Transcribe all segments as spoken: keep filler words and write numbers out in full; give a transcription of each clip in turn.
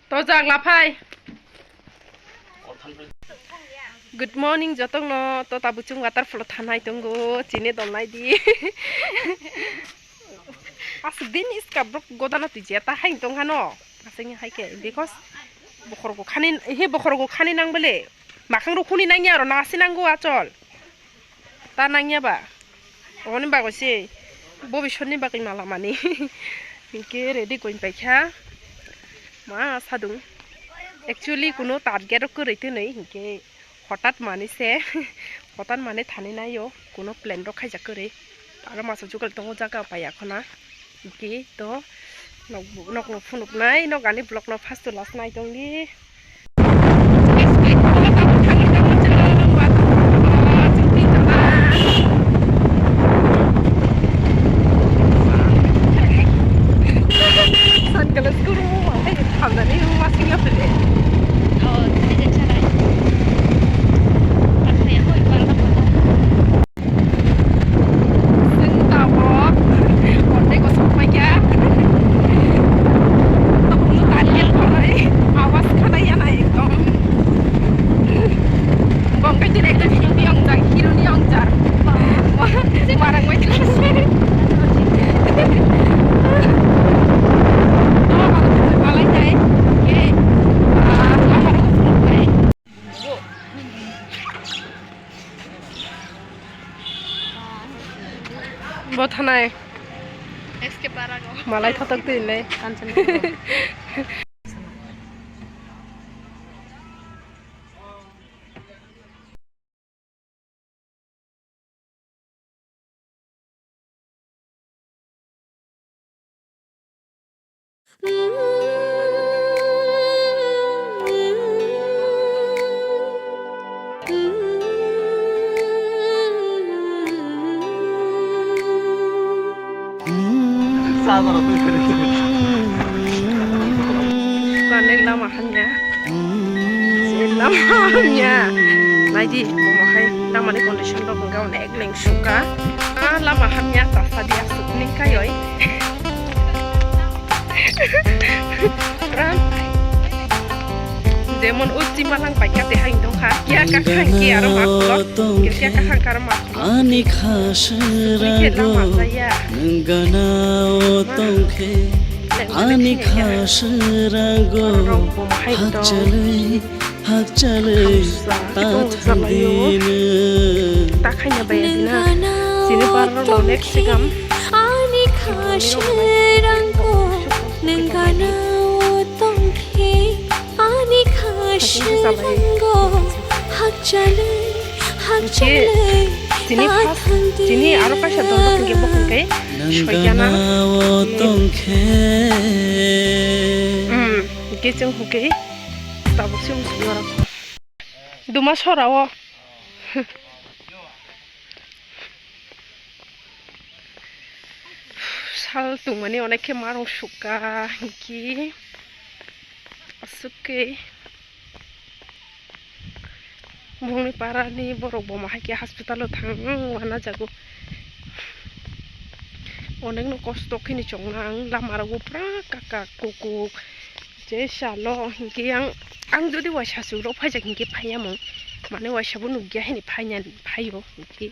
Tojak laphai. Good morning jotokno, to tabuk chwng waterfall thanai tongo, chini dol nai di. Aswk din iska borok godano twijia ta hai tong hano. Aswk hai khe, because bokhorok khani, he bokhorok khani nang bele. Makhang rok khuni nang ya aro nasi nango achol. Ta nangya ba? Oboni bagwi se bobiswrni bagwi mala mani. Hinkhe ready goi paikha. Ma sadung. Actually kuno target rok kwrwi twnwi hinkhe hotat mani se. Hotat mani thani naio kuno plan rok khaijak kwrwi. Aro masa jugal tongo jaga paiya khona. Hinkhe to nok, nokno phunuknai, nok ani vlogno first to last nai tongdi. Sunglass kwrwngma hai thamjani wngma singya phile. Chwng tabok honnai kosok paikha. Tabukno target khlai, awas khlai ya nai ekdom. Bongkai tini ekdom hindi ongjak, hironi ongjak. Warang bai tini. Malai nai. Ke, ah, lama rok nai. Bo thanai. Malai thotok twi le. Kanek lama hamya. Lama hamya. Naidi, omo hai lama ni condition rok hwnkha onek leng sukha. Ah, lama hamya, ta sadi aswk ni kayoi. Pran. Jemon o chima lang paikha te hai wngkha. Kia kakhang kia aro ma kulo. Kia kakhang karo ma kulo. Ani khaswk rago nwng gana o tongkhe, ani khaswk rago hakchalwi, hakchalwi ta thangdino. Nwng gana o tongkhe, ani khaswk rago nwng gana o tongkhe, ani khaswk rago hakchalwi. Hakchalwi, tini first, tini aro kaisa dol bokong khe bokong khe soigana. Hmm, hwnkhe chwng hwnkhe tabuk se muchung norok. Duma sora o. Sal tongmani onek khe marung sukha hinkhe aswk khe. Bongni parani borok bo ma hai khe hospital o thang, hmm, wana jago. Onek no kosto khe ni chong nang, lama rogo pura kaka kukuk. Je salo hinkhe ang, ang jodi waisa chwng rok phaijak hinkhe phaiya mung. Mane waisa bo nukya hini phaiya, phaio hinkhe.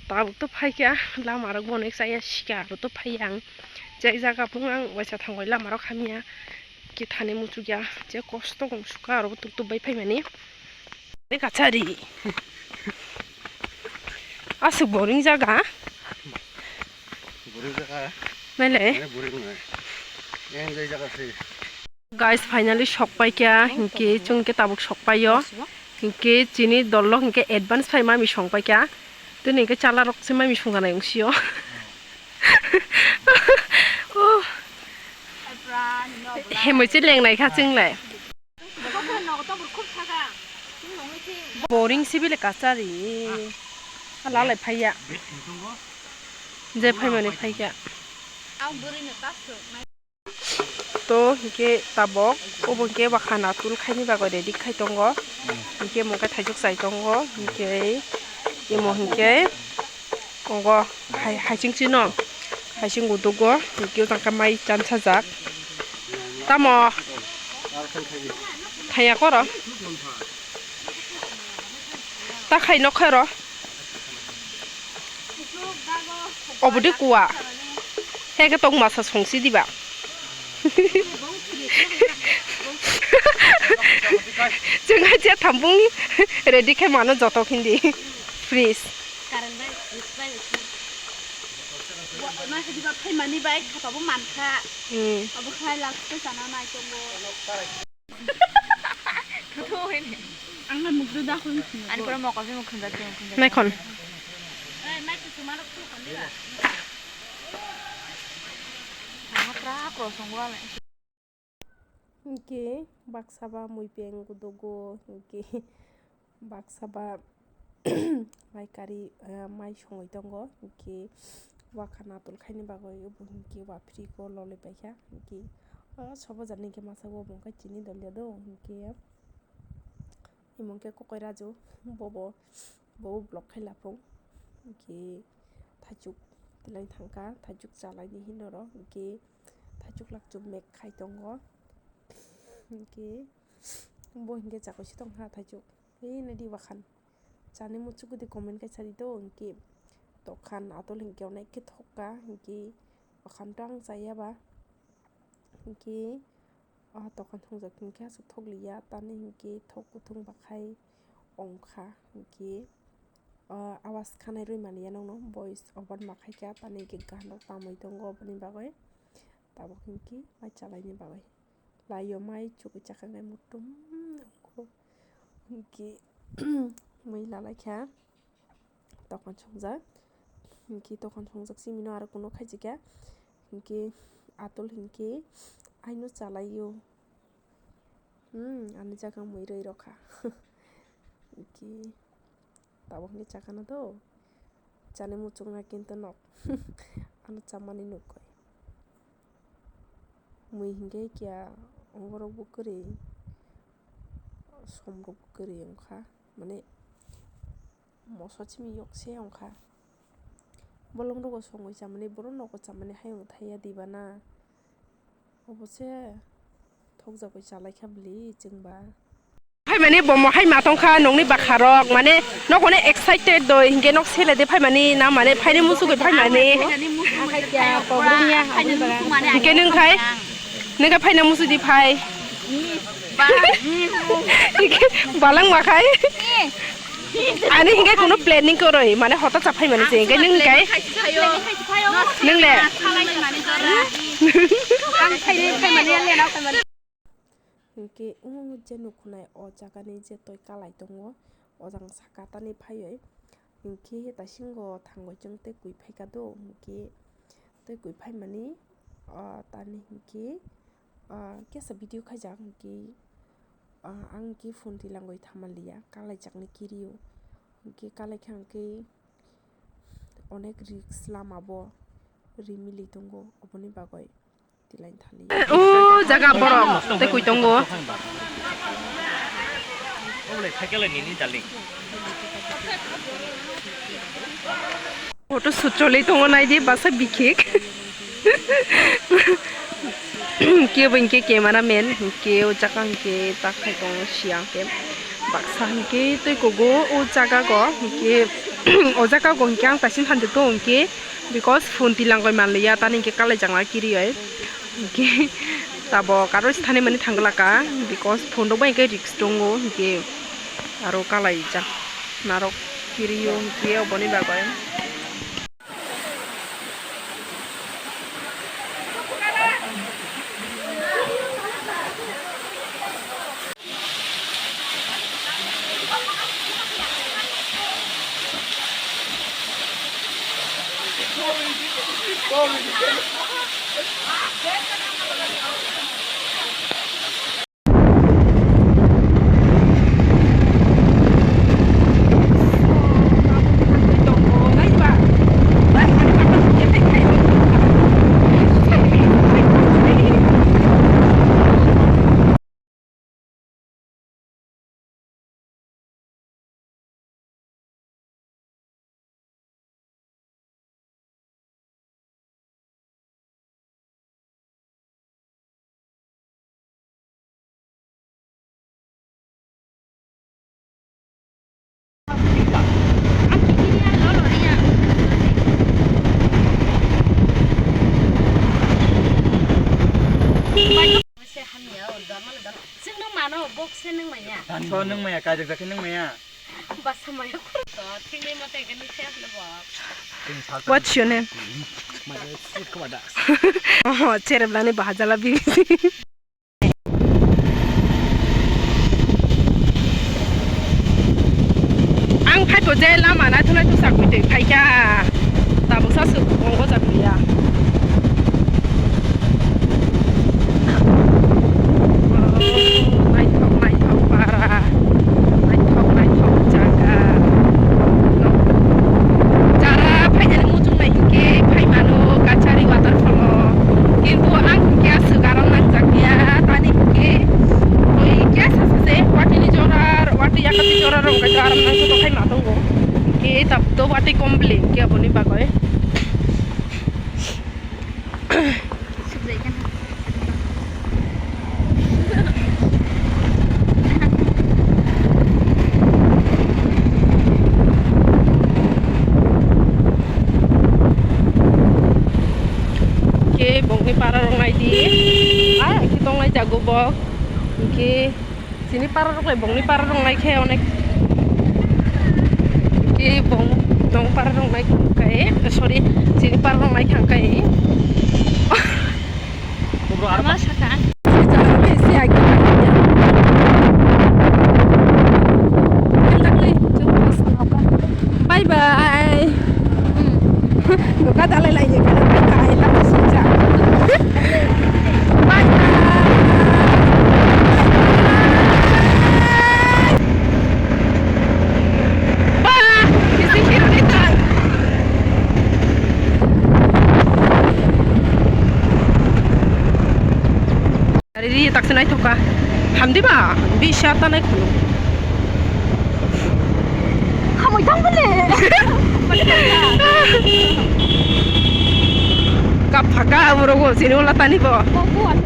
Tabuk to phaikha, lama rok bo onek chaya sika aro to phaiya ang. Je jaga phung ang waisa thangwi lama rok hamya. Khe thani muchukya, je kosto kung sukha aro tuk tuk bai phaimani. Ni kachari. Aswk boring jaga. Boring jaga. Mele. Mane boring nai. Enjoy jaga se. Guys, finally sok paikha, hinkhe chwng khe tabuk sok paio. Hinkhe chini dolok hinkhe advance phai mami song paikha. Tini hinkhe chala rok se mami song janai wngsio. Oh. Hemoi se lengnai kha chwng lai. Boring se bile kachari. Lalai phaiya. Je phaimani phaikha. To hinkhe tabok obo hinkhe bakha natul khaini bagwi ready khai tongo. Hinkhe mungkhe thaijok chai tongo. Hinkhe imo hinkhe tongo hai, haising chino. Haising udugo hinkhe o tangkha mai chansajak. Tamo? Thaya koro. Ta khai nok khai ro. Obodi kuwa. He ke tong masa songsi diba. Chwng hai che thambung ready khe mano joto khindi. Freeze. Current bai, fridge bai, fridge. Wa, ma se diba phaimani bai, khatabo mankha. Hmm. Abo khai last ko sana nai tongo. Ang na mukdu da khun. Ani pura mokol se mukhun da khun. Nai khon. Eh, mai kusu mano khun khon diba. Ang tra kro songwale. Hinkhe baksa ba mui peng kudugo, hinkhe baksa ba mai kari, ah, mai songwi tongo, hinkhe wakha natul khaini bagwi obo hinkhe waphiriko lolwi paikha, hinkhe o sobo jani hinkhe masa obo wngkha chini doliya do, hinkhe. Imo khe kokoi raju, bobo, bobo vlog khai laphung. Hinkhe thaichuk tilai thangkha, thaichuk chalaini hinwi norok. Hinkhe thaichuk lakchuk mek khai tongo. Hinkhe bo hinkhe chakui se tongkha thaichuk. Hei naidi wakhan. Chani muchuk gudi comment kaisa rito hinkhe. Tokhan atol hinkhe onek khe thokka hinkhe wakhan to ang chaya ba. Hinkhe. O tokan thongjak hinkhe aswk thokliya, tani hinkhe thok kuthung bakhai ongkha hinkhe, o awas khanai rwi manliya nokno voice over ma khaikha, tani hinkhe ganok tamwi tongo oboni bagwi, tabuk hinkhe mai chalaini bagwi. Laio mai chugui chakha hinkhe mutum ongkho hinkhe mui lalaikha. Tokan songjak. Hinkhe tokan songjak simino aro kuno khaijikya. Hinkhe atol hinkhe aino chalaio. Hmm, ani jaga mui rwi rokha. Hinkhe tabuk hinkhe chakano do. Chani muchungna kinto nok. Ano chamani nukgwi. Mui hinkhe kya ongorok bo kwrwi. Somrok bo kwrwi wngkha. Mane moso chimi yok se wngkha. Bolong rogo songwi chamani, borok nogo chamani hayung thaiya diba na? Obo se thokjagwi chalaikha bwlwi chwngba. Phaimani bomo hai ma tongkha nokni bakharok, mane nok hone excited doi, hinkhe nok sele de phaimani na, mane phaini musugwi phaimani. Hinkhe nwng khai, nwng khai phaina musudi phai. Balang ma khai. Ani hinkhe kuno planning kwrwi, mane hota cha phaimani se, hinkhe nwng hinkhe. Nwng le. Hinkhe o je nukhunai o jagani je toi kalai tongo, o jang saka tani phaiwi. Hinkhe taisingo thangwi chwng tei kwi phaikha do, hinkhe tei kwi phaimani, o tani hinkhe, o kesa video khaijak hinkhe, o ang hinkhe phone tilangwi thamanliya, kalaijakni kirio. Hinkhe kalaikha hinkhe onek risk lama bo rimili tongo, oboni bagwi. O jaga borok tei koi tongo. Photo shoot choli tongo, naidi basa bikhik. Kebo hinkhe camera man, hinkhe o jaga hinkhe tak khai tongo siya hinkhe. Baksa hinkhe tei kugo o jaga go hinkhe o jaga go hinkhe ang taisin phan tongo hinkhe. Because phone tilangoi manliya, tani hinkhe kalaijakna kirioi. Hinkhe tabok aro se thani mani thangglaka, because phone rok bai hinkhe risk tongo, hinkhe aro kalaijak narok kirio hinkhe oboni bagoi. Chwng nung mano, bok se nung manya. So nung maya, kajak jakhe nung maya. Basa maya. To, thik nai mate gani se asle bo. What's your name? My name is Sukuma Das. Oh, chereblani bahajala bibi. Ang phaito je lama naithok naithok sak bwtwi phaikha. Tabuksa swk tongo jak liya. Naithok naithok para, naithok naithok jaga. Jara phainani muchung nai hinkhe phai mano Kachari waterfall o. Kintu ang hinkhe aswk aram nangjak ya, tani hinkhe twi kya sasa se watini jora, wati yakati jora rong khe aram nangkhe to khai ma tongo. Hinkhe tabuk to wati complete hinkhe aboni bagwi. Ke bongni para rong naidi. Ah, ke tong nai jago bok. Ke Chini para rok lai bongni para rok nai khe onek. Ki bong, bong para rok nai khe, sorry, chini para rok nai khe. Ama saka. Bye bye. Doka dalai lai je kala bye bye ta sija. Bye bye. Ba, isi kiri ta. Ari ri tak senai thoka. Hamdi ba, bisa tanai khulu. Hamoi tang bole. Kap phaka abo rogo sini wala tani bo. Kok buat.